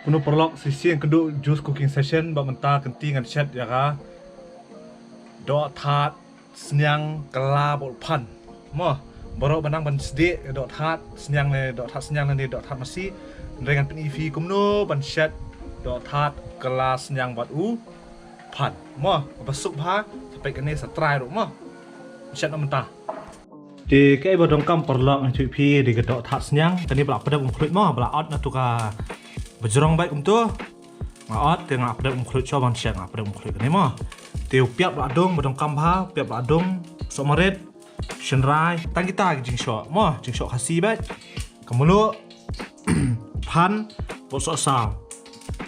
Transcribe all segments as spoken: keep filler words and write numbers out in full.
Kumno paralok, shisien kynduh Juice Cooking Session, bad mynta ka kynti ngan shet ïa ka doh that sniang kylla bad u phan. Mo, baroh ba nang ban sdieh doh that sniang ne doh that sniang ne doh that masi. Hynrei ngan pyni ïa phi kumno ban shet doh that kylla sniang bad u phan. Mo, ba suk bha, sa peit kane sa try ruh mo. Shet na mynta. Te kaei ba donkam paralok, ngan ïathuh ïa phi, dei ka doh that sniang, kane ba la pdep um khluit mo, ba la ot na tu ka bajrong bad kumtu. Nga ot te nga pdep um khluit, shuwa ban shet nga pdep um khluit kane mo. Te u piat ba la dung ba donkam bha, u piat ba la dung, sohmarit, shynrai, tang kita ki jingshoh mo, jingshoh Khasi bad. Ka mluh, phan, bad sohsaw.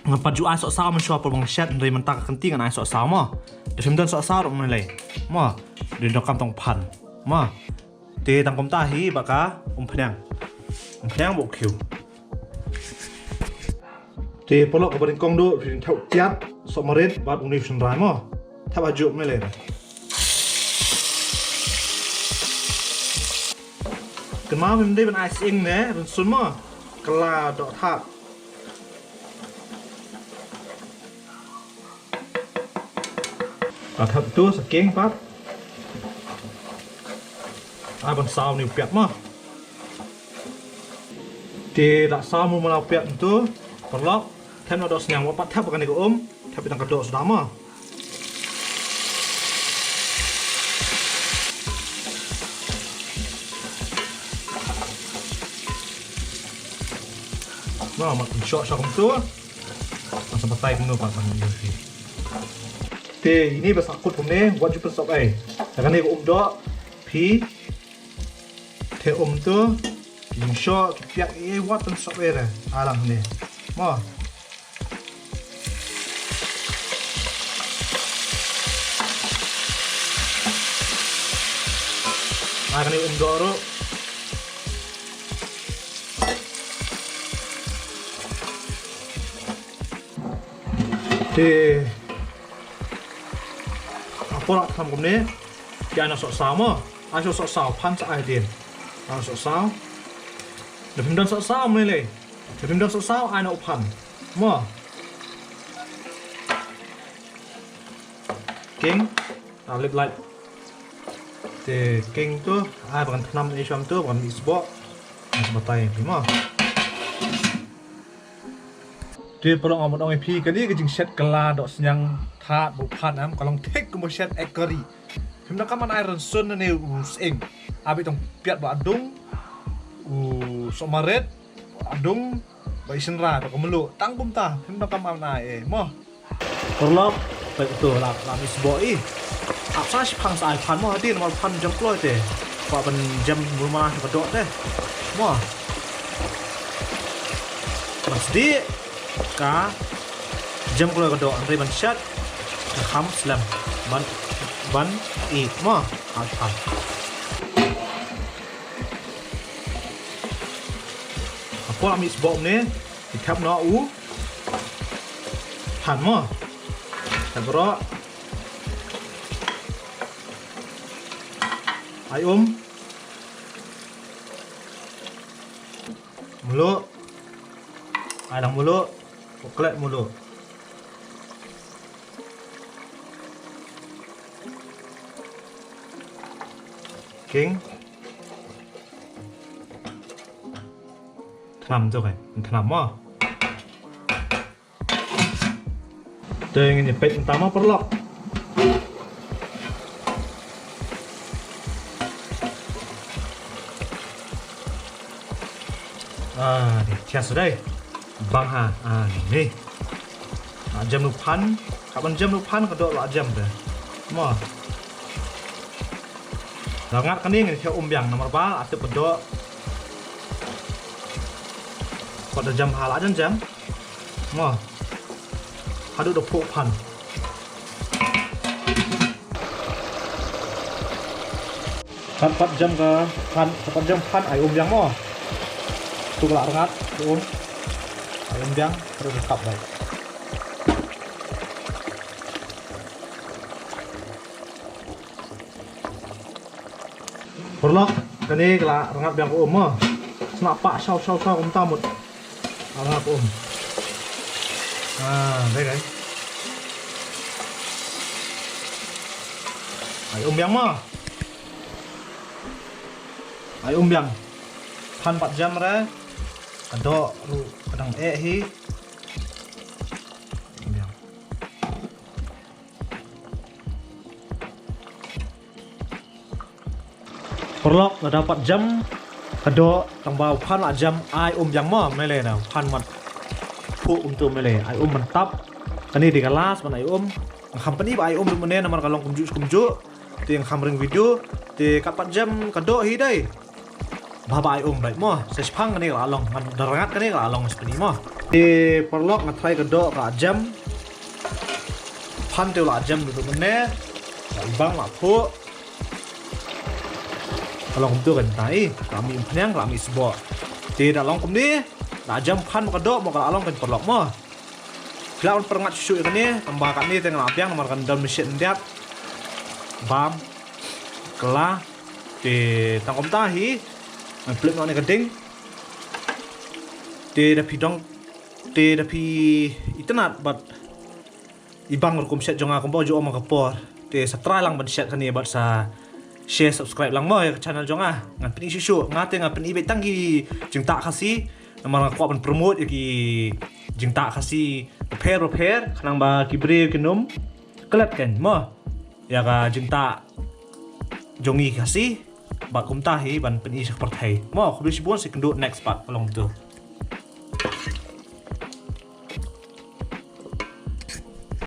Ngan pat ju ai sohsaw mynshuwa por ba ngan shet, hynrei mynta ka kynti ngan ai sohsaw mo. Te phim don sohsaw ruh ym lei mo. Dei donkam tang phan mo. Te tang kumta hi bad ka umphniang. Umphniang bad u khiew. Te paralok, kaba nyngkong duh phin thep tiat, sohmarit bad une u shynrai mo. Thep hajuh ym lei. Kynmaw phim dei ban ai sying ne rynsun mo. Kylla doh that. Ka thep tu sa king pat. Ai ban saw une u piat mo. Te la saw mo, ma la u piat tu paralok. Thep noh doh sniang, wat pat thep kane ka um. Thep tang ka doh suda mo. Mo, ma shoh shoh kumtu. Ngan sa batai kumno pat ban ïa phi. Te ine ba sa kut kumne, wat ju pynsop ei. Te kane ka um doh phi. Te um tu, jingshoh ki piat ei wat pynsop ei re. Alang ne. Mo. Ai kane um doh ruh. Te ha por la thnam kumne, ki ai noh sohsaw mo. Ai sohsaw, phan sa ai dien. Ai noh sohsaw. Da phim don sohsaw ym lei. Da phim don sohsaw ai noh u phan mo. King. Ah, lip light. Te king tu, ah, ba kan thnam ei shwa tu, ba kan mih sboh. Ngan sa batai ïa phi mo. Te paralok, nga mut ong ïa phi, kane ka jingshet kylla doh sniang that bad u phan em, ka long thik kumba shet egg curry. Phim donkam ban ai rynsun ne u sying. Ai beit tang piat ba la dung, u sohmarit ba la dung, bad i shynrai bad ka mluh. Tang kumta, phim donkam ban ai ei mo. Paralok, peit to la, la mih sboh i. Ap sa shiphang sa ai phan mo, hadien namar phan jem kloi te. Kwah ban jem bun mana sha ka doh te. Mo. Ban sdieh ka jem kloi ka doh, hynrei ban shet ka kham slem. Ban, ban ih mo. Ai phan. Ha por la mih sboh kumne, ngi thep noh u phan mo. Thep baroh. Ai um. Mluh. Ai lang mluh. Klet mluh. King. Thnam to kai, thnam mo. Te ngin ïa peit mynta mo paralok. Ah, ni thiah sa dei. Bang ha, ah, ni. La jem u phan, ka ban jem u phan ka doh la jem te. Mo. La ngat kane ngin ïa um biang namar ba la tip ka doh. Pat da jem ha la jem jem. Mo. Haduh da phuh phan. Kan pat jem ka phan, ka pat jem phan ai um biang mo. Tu ka la rngat, tu um. Ai um biang, terus ka kap bai. Paralok, kane ka la rngat biang ka um mo. Sngap pah shaw shaw shaw kumta mut. Ka la rngat ka um. Ah, dei, dei. Ai um biang mo. Ai um biang. Phan pat jem re. Ka doh ruh ka dang eh hi. Ai um biang. Paralok, lada pat jem ka doh tang ba u phan la jem, ai um biang mo, mele na u phan mat phuh kumtu mele, ai um ban tap. Kane dei ka last ban ai um. Nga kham pyni ba ai um ruh mynne namar ka long kumjuh kumjuh. Te nga kham ring video. Te kat pat jem ka doh hi dei. Ba ba ai um beit mo. Sa shipang kane ka la long, ngan da rangat kane ka la long sa pyni mo. Te paralok, nga tharai ka doh ka jem. Phan te u la jem duh mynne. Ka ibang la phuh. Ka long kumtu kan tai. Ka la mih umphniang, ka la mih sboh. Te da long kumne. Da jem phan ka doh mo, ka la long kan paralok mo. Phi lah ban pyrngat shuh shuh ïa kane, tang ba kane te nga la biang namar kan don mynshet khyndiat. Bam. Kylla. Te tang kumta hi. Ngan flip noh ne ka ding. Te da phi dang, te da phi itynnad bad ibang rukom shet jong nga kumba ju ong ha ka por. Te sa try lang ban shet kane bad sa share, subscribe lang mo ïa ka channel jong nga. Ngan pyni shuh shuh, nga te nga pyni beit tang ki jingtah Khasi. Namar nga kwah ban promote ïa ki jingtah Khasi bapher bapher, khnang ba ki briew kin ym klet kein mo ïa ka jingtah jong ngi Khasi. Bad kumta hi ban pyni sha ka pyrthei mo. Khublei shibun, sa ïakynduh next part, ka long kumtu.